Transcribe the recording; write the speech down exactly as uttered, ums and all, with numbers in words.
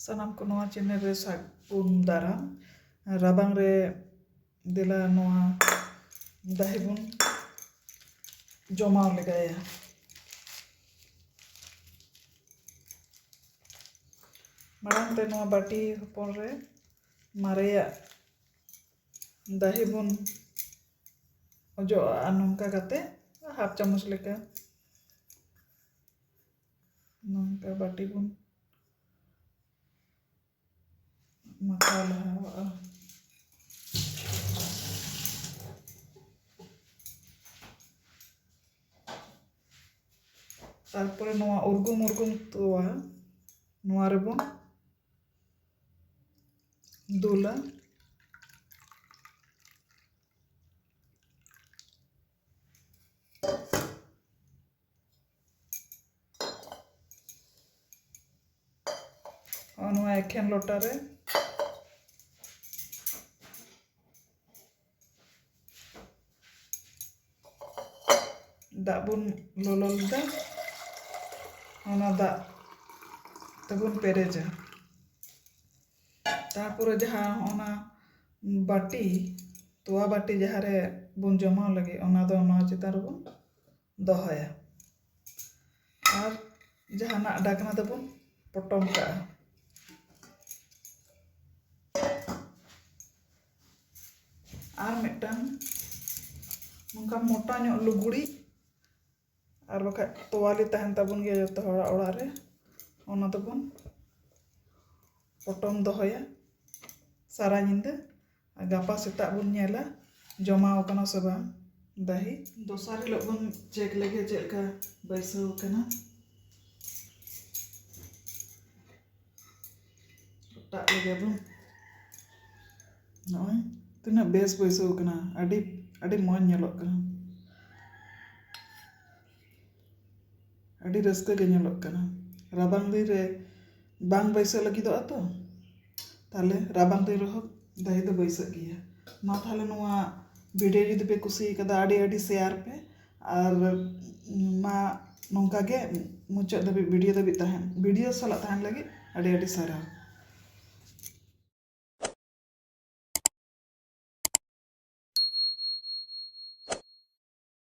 ᱥᱟᱱᱟᱢ ᱠᱚ ᱱᱚᱣᱟ ᱪᱮᱱᱮᱞ ᱨᱮ ᱥᱟᱹᱜᱩᱱ ᱫᱟᱨᱟᱢ᱾ ᱨᱟᱵᱟᱝ ᱨᱮ ᱫᱮᱞᱟ ᱱᱚᱣᱟ ᱫᱟᱦᱮ ᱵᱚᱱ ᱡᱚᱢᱟᱣ ᱞᱮᱜᱟᱭᱟ᱾ ᱢᱟᱲᱟᱝ ᱛᱮ ᱱᱚᱣᱟ ᱵᱟᱹᱴᱤ ᱦᱚᱯᱚᱱ ᱨᱮ ᱢᱟᱨᱮᱭᱟᱜ ᱫᱟᱦᱮ ᱵᱚᱱ ᱚᱡᱚᱜᱼᱟ, ᱱᱚᱝᱠᱟ ᱠᱟᱛᱮ ᱦᱟᱯ ᱪᱟᱢᱚᱪ ᱞᱮᱠᱟ ᱱᱚᱝᱠᱟ ᱵᱟᱹᱴᱤ ᱵᱚᱱ ᱢᱟᱠᱷᱟᱣ ᱞᱟᱦᱟᱣᱟᱜᱼᱟ᱾ ᱛᱟᱨᱯᱚᱨᱮ ᱱᱚᱣᱟ ᱩᱨᱜᱩᱢ ᱩᱨᱜᱩᱢ ᱛᱚᱣᱟ ᱱᱚᱣᱟ ᱨᱮᱵᱚᱱ ᱫᱩᱞᱟ᱾ ᱱᱚᱣᱟ ᱮᱠᱷᱮᱱ ᱞᱚᱴᱟ ᱨᱮ ᱫᱟᱜ ᱵᱚᱱ ᱞᱚᱞᱚ ᱞᱮᱫᱟ, ᱚᱱᱟ ᱫᱟᱜ ᱛᱮᱵᱚᱱ ᱯᱮᱨᱮᱡᱟ᱾ ᱛᱟᱨᱯᱚᱨᱮ ᱡᱟᱦᱟᱸ ᱚᱱᱟ ᱵᱟᱹᱴᱤ, ᱛᱚᱣᱟ ᱵᱟᱹᱴᱤ ᱡᱟᱦᱟᱸ ᱨᱮ ᱵᱚᱱ ᱡᱚᱢᱟᱣ ᱞᱟᱹᱜᱤᱫ, ᱚᱱᱟ ᱫᱚ ᱱᱚᱣᱟ ᱪᱮᱛᱟᱱ ᱨᱮᱵᱚᱱ ᱫᱚᱦᱚᱭᱟ᱾ ᱟᱨ ᱡᱟᱦᱟᱱᱟᱜ ᱰᱷᱟᱠᱱᱟ ᱫᱚᱵᱚᱱ ᱯᱚᱴᱚᱢ ᱠᱟᱜᱼᱟ᱾ ᱟᱨ ᱢᱤᱫᱴᱟᱝ ᱱᱚᱝᱠᱟ ᱢᱚᱴᱟ ᱧᱚᱜ ᱞᱩᱜᱽᱲᱤ, ᱟᱨ ᱵᱟᱠᱷᱟᱡ ᱛᱚᱣᱟᱞᱤ ᱛᱟᱦᱮᱱ ᱛᱟᱵᱚᱱ ᱜᱮᱭᱟ ᱡᱚᱛᱚ ᱦᱚᱲᱟᱜ ᱚᱲᱟᱜ ᱨᱮ, ᱚᱱᱟ ᱫᱚᱵᱚᱱ ᱯᱚᱴᱚᱢ ᱫᱚᱦᱚᱭᱟ ᱥᱟᱨᱟ ᱧᱤᱫᱟᱹ᱾ ᱟᱨ ᱜᱟᱯᱟ ᱥᱮᱛᱟᱜ ᱵᱚᱱ ᱧᱮᱞᱟ ᱡᱚᱢᱟᱣ ᱠᱟᱱᱟ ᱥᱮ ᱵᱟᱝ ᱫᱟᱦᱤ᱾ ᱫᱚᱥᱟᱨ ᱦᱤᱞᱳᱜ ᱵᱚᱱ ᱪᱮᱠ ᱞᱮᱜᱮ ᱪᱮᱫ ᱞᱮᱠᱟ ᱵᱟᱹᱭᱥᱟᱹᱣ ᱠᱟᱱᱟ᱾ ᱚᱴᱟᱜ ᱞᱮᱜᱮ ᱵᱚᱱ᱾ ᱱᱚᱜᱼᱚᱭ ᱛᱤᱱᱟᱹᱜ ᱵᱮᱥ ᱵᱟᱹᱭᱥᱟᱹᱣ ᱠᱟᱱᱟ, ᱟᱹᱰᱤ, ᱟᱹᱰᱤ ᱢᱚᱡᱽ ᱧᱮᱞᱚᱜ ᱠᱟᱱᱟ, ᱟᱹᱰᱤ ᱨᱟᱹᱥᱠᱟᱹ ᱜᱮ ᱧᱮᱞᱚᱜ ᱠᱟᱱᱟ᱾ ᱨᱟᱵᱟᱝ ᱫᱤᱱ ᱨᱮ ᱵᱟᱝ ᱵᱟᱹᱭᱥᱟᱹᱜ ᱞᱟᱹᱜᱤᱫᱚᱜᱼᱟ ᱛᱚ, ᱛᱟᱦᱞᱮ ᱨᱟᱵᱟᱝ ᱫᱤᱱ ᱨᱮᱦᱚᱸ ᱫᱟᱦᱤ ᱫᱚ ᱵᱟᱹᱭᱥᱟᱹᱜ ᱜᱮᱭᱟ᱾ ᱢᱟ ᱛᱟᱦᱞᱮ ᱱᱚᱣᱟ ᱵᱷᱤᱰᱤᱭᱳ ᱡᱩᱫᱤ ᱯᱮ ᱠᱩᱥᱤ ᱠᱟᱫᱟ, ᱟᱹᱰᱤ ᱟᱹᱰᱤ ᱥᱮᱭᱟᱨ ᱯᱮ, ᱟᱨ ᱢᱟ ᱱᱚᱝᱠᱟ ᱜᱮ ᱢᱩᱪᱟᱹᱫ ᱫᱷᱟᱹᱵᱤᱡ, ᱵᱷᱤᱰᱤᱭᱳ ᱫᱷᱟᱹᱵᱤᱡ ᱛᱟᱦᱮᱱ, ᱵᱷᱤᱰᱤᱭᱳ ᱥᱟᱞᱟᱜ ᱛᱟᱦᱮᱱ ᱞᱟᱹᱜᱤᱫ ᱟᱹᱰᱤ ᱟᱹᱰᱤ ᱥᱟᱨᱦᱟᱣ᱾